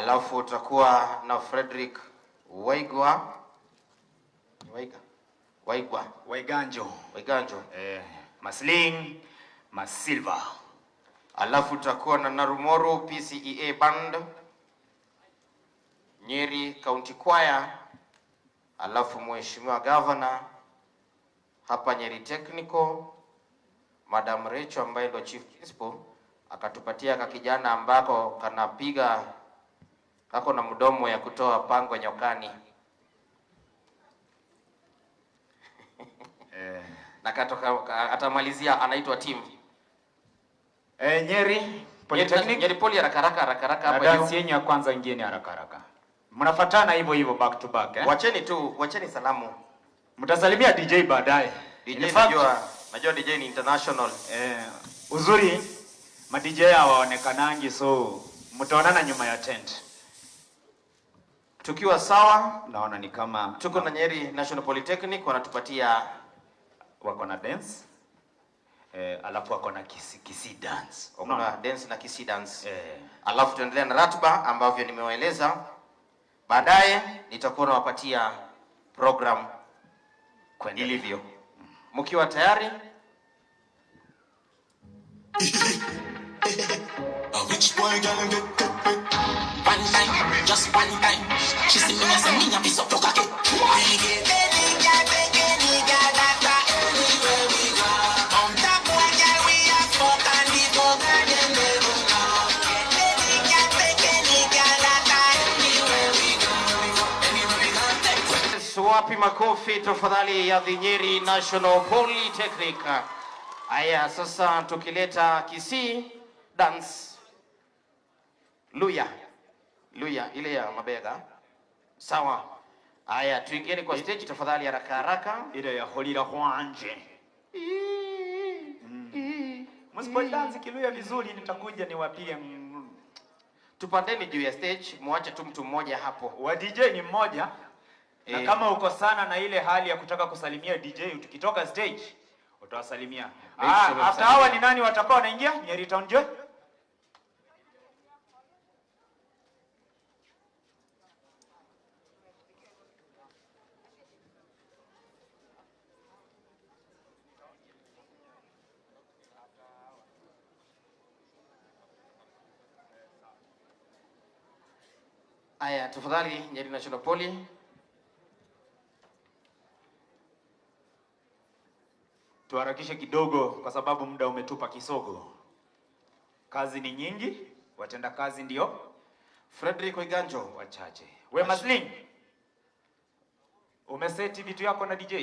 Alafu utakuwa na Frederick Waigwa. Waiga. Waigwa. Waiganjo. Waiganjo. Masling, Masilva. Alafu utakuwa na Narumoru PCEA Band, Nyeri County Choir, alafu Mheshimiwa Governor hapa Nyeri Technical, Madam Rachel ambaye ndio Chief Principal akatupatia kakijana ambako kanapiga kako na mdomo ya kutoa pango nyokani. Na katoka atamalizia anaitwa team. Nyeri Polytechnic. Nyeri Poly haraka haraka haraka haraka Na hapa dance juu. yenyu ya kwanza ingine haraka haraka. Mnafuatana hivyo hivyo back to back, eh? Wacheni tu, wacheni salamu. Mtasalimia DJ baadaye. DJ In fact, najua DJ ni international. Uzuri ma DJ hawaonekanangi, so mtaonana nyuma ya tent. Tukiwa sawa, naona ni kama tuko na Nyeri National Polytechnic wanatupatia, wako na dance. Alafu wako na Kisii dance. Wako na dance na Kisii dance. Alafu tuendelee na ratiba ambavyo nimewaeleza. Baadaye nitakuwa nawapatia program Kuendelea. ilivyo. Mkiwa tayari? Which boy gonna get get with? One time, just one time. She see me and say me a piece of cock. Wapi makofi tafadhali ya the Nyeri National Polytechnic. Haya, sasa tukileta Kisii dance. Luya. Luya ile ya mabega. Sawa. Haya, tuingieni kwa stage tafadhali haraka haraka. Ile ya holira hwanje. Msipo dance Kiluya vizuri nitakuja niwapige. Tupandeni juu ya stage, muache tu mtu mmoja hapo. Wa DJ ni mmoja. Na kama uko sana na ile hali ya kutaka kusalimia DJ tukitoka stage utawasalimia. Make sure After unasalimia. hawa ni nani watakuwa wanaingia? Nyeri Town Joy. Aya, tafadhali Nyeri National Poly. Tuharakishe kidogo kwa sababu muda umetupa kisogo. Kazi ni nyingi, watenda kazi ndio Frederick Oiganjo wachache. We Maslin, umeseti vitu yako na DJ?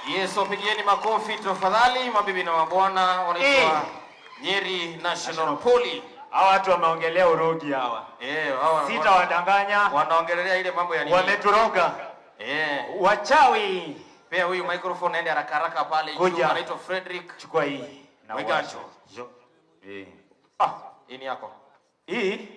Yes, wapigieni makofi tafadhali, mabibi na mabwana, wanaitwa Nyeri National Poly. Hawa watu wameongelea urogi hawa. Hawa Sitawadanganya, wanaongelea ile mambo ya nini? Wameturoga. Wachawi. Pea huyu microphone aende haraka haraka pale juu. Kuja. Anaitwa Frederick. Chukua hii na Waiganjo. uwashe. Ah, hii ni yako. Hii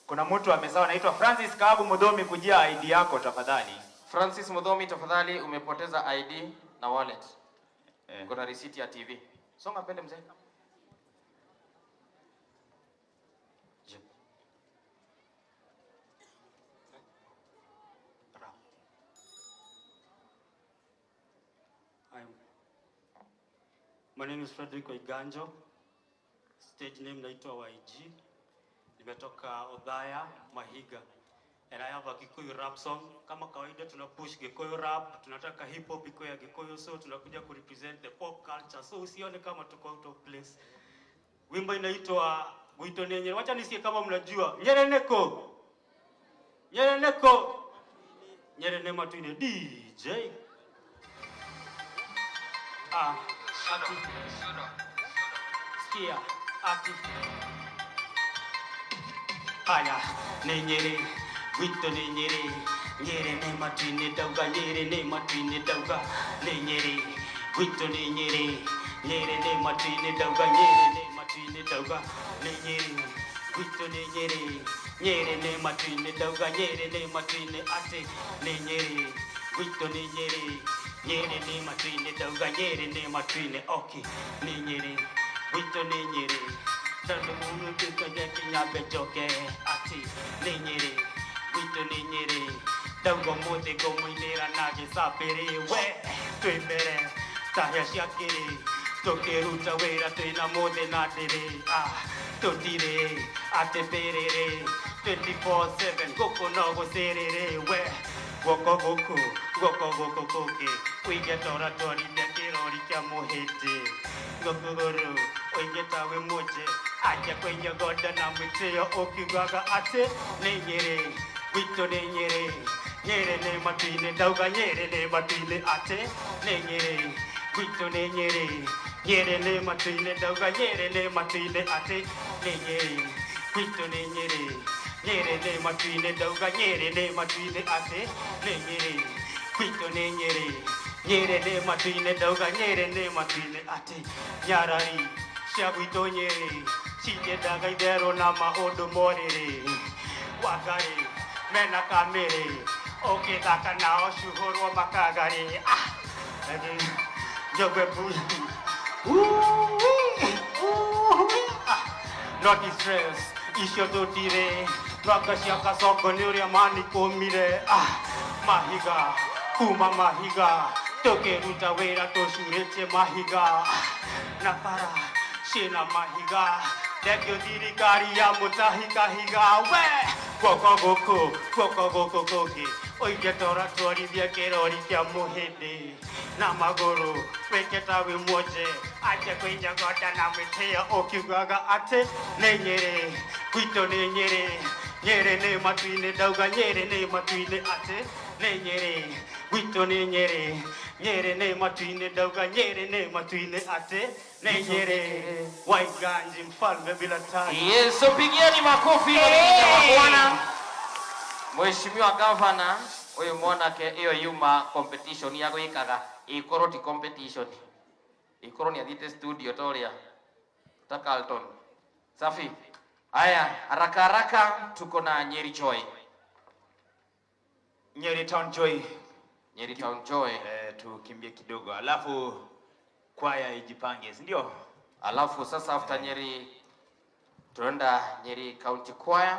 kuna mtu amesahau, anaitwa Francis Kabu Mudhomi, kujia ID yako tafadhali. Francis Mudhomi, tafadhali umepoteza ID na wallet. Kuna receipt ya TV. Songa mbele mzee. Je. My name is Frederick Waiganjo. Stage name naitwa YG. Nimetoka Othaya, Mahiga. And I have a Kikuyu rap song. Kama kawaida tuna push Gikuyu rap, tunataka hip hop ikuwe ya Gikuyu, so tunakuja ku represent the pop culture. So usione kama tuko out of place. Wimbo inaitwa Gwito ni Nyere. Wacha nisikie kama mnajua. Nyere neko. Nyere neko. Nyere ne matuine DJ. Ah, ati. Sikia, ati. Haya, nĩ Nyĩrĩ, gwitũ nĩ Nyĩrĩ, Nyĩrĩ nĩ matu-inĩ ndauga, Nyĩrĩ nĩ matu-inĩ ndauga, nĩ Nyĩrĩ, gwitũ nĩ Nyĩrĩ, Nyĩrĩ nĩ matu-inĩ ndauga, Nyĩrĩ nĩ matu-inĩ ndauga, nĩ Nyĩrĩ, gwitũ nĩ Nyĩrĩ, Nyĩrĩ nĩ matu-inĩ ndauga, Nyĩrĩ nĩ matu-inĩ atĩ, nĩ Nyĩrĩ, gwitũ nĩ Nyĩrĩ, Nyĩrĩ nĩ matu-inĩ ndauga, Nyĩrĩ nĩ matu-inĩ, okay, nĩ Nyĩrĩ, gwitũ nĩ Nyĩrĩ, tondũ mũnũkĩte kinyambe njoke atĩ nĩ Nyĩrĩ, gwitũ nĩ Nyĩrĩ, ndauga ũmũthĩ ngũmũinĩra na gĩcabĩrĩ, we twĩ mbere ta hĩa cia kĩrĩ, tũkĩruta wĩra twĩna mũthĩ na ndĩrĩ, ah, tũtirĩ atĩ mbĩrĩrĩ 24/7 gũkũ no gũcĩrĩrĩ, we guoko gũkũ guoko gũkũ kũngĩ ũige tora twarithia kĩrori kĩa mũhĩndĩ gũkũgũrũ ũige ta wĩ mũnje aja kwĩnyogonda na mwĩtĩo ũkiugaga atĩ nĩ Nyĩrĩ, gwitũ nĩ Nyĩrĩ, Nyĩrĩ nĩ matu-inĩ ndauga, Nyĩrĩ nĩ matu-inĩ atĩ nĩ Nyĩrĩ, gwitũ nĩ Nyĩrĩ, Nyĩrĩ nĩ matu-inĩ ndauga, Nyĩrĩ nĩ matu-inĩ atĩ nĩ Nyĩrĩ, gwitũ nĩ Nyĩrĩ, Nyĩrĩ nĩ matu-inĩ ndauga, Nyĩrĩ nĩ matu-inĩ atĩ nĩ Nyĩrĩ, gwitũ nĩ Nyĩrĩ, Nyĩrĩ nĩ matu-inĩ ndauga, Nyĩrĩ nĩ matu-inĩ atĩ nyarari cia gwitũ Nyĩrĩ citiendaga itherũ na maũndũ morĩrĩ Wangarĩ mena kamĩrĩ ũkĩthaka nao cuhũrwo makagarĩ, ah, njogwe mbui. Ooh-wee, ooh-wee, ah, not stress icio tũtirĩ twanga cia kasongo nĩ ũrĩa manikũmire, ah, mahiga kuma mahiga tũkĩruta wĩra tũcurĩtie mahiga na bara ciĩna mahiga thengio thirikari ya mũtahikahiga we guoko gũkũ guoko gũkũ kũngĩ ũige tora twarithia kĩrori kĩa mũhĩndĩ na magũrũ wĩke ta wĩ mwonje aje kwĩnyogonda na mwĩtĩo ũkiugaga atĩ nĩ Nyĩrĩ, gwitũ nĩ Nyĩrĩ, Nyĩrĩ nĩ matu-inĩ ndauga, Nyĩrĩ nĩ matu-inĩ atĩ nĩ Nyĩrĩ, gwitũ nĩ Nyĩrĩ, Nyĩrĩ nĩ matu-inĩ ndauga, Nyĩrĩ nĩ matu-inĩ atĩ nĩ Nyĩrĩ. Waiganji mfalme bila taji. Yes, pigieni makofi mabibi na mabwana. Mheshimiwa Governor, uyu mwanake iyo yuma competition ya gwikaga ikorwo ti competition, ikorwo ni athiĩte studio toria ta Carlton. Safi. Haya, haraka haraka tuko na Nyeri Joy. Nyeri Town Joy. Nyeri Town Joy. Tukimbie kidogo alafu kwaya ijipange, si ndio? Alafu sasa after Nyeri tunaenda Nyeri County Choir.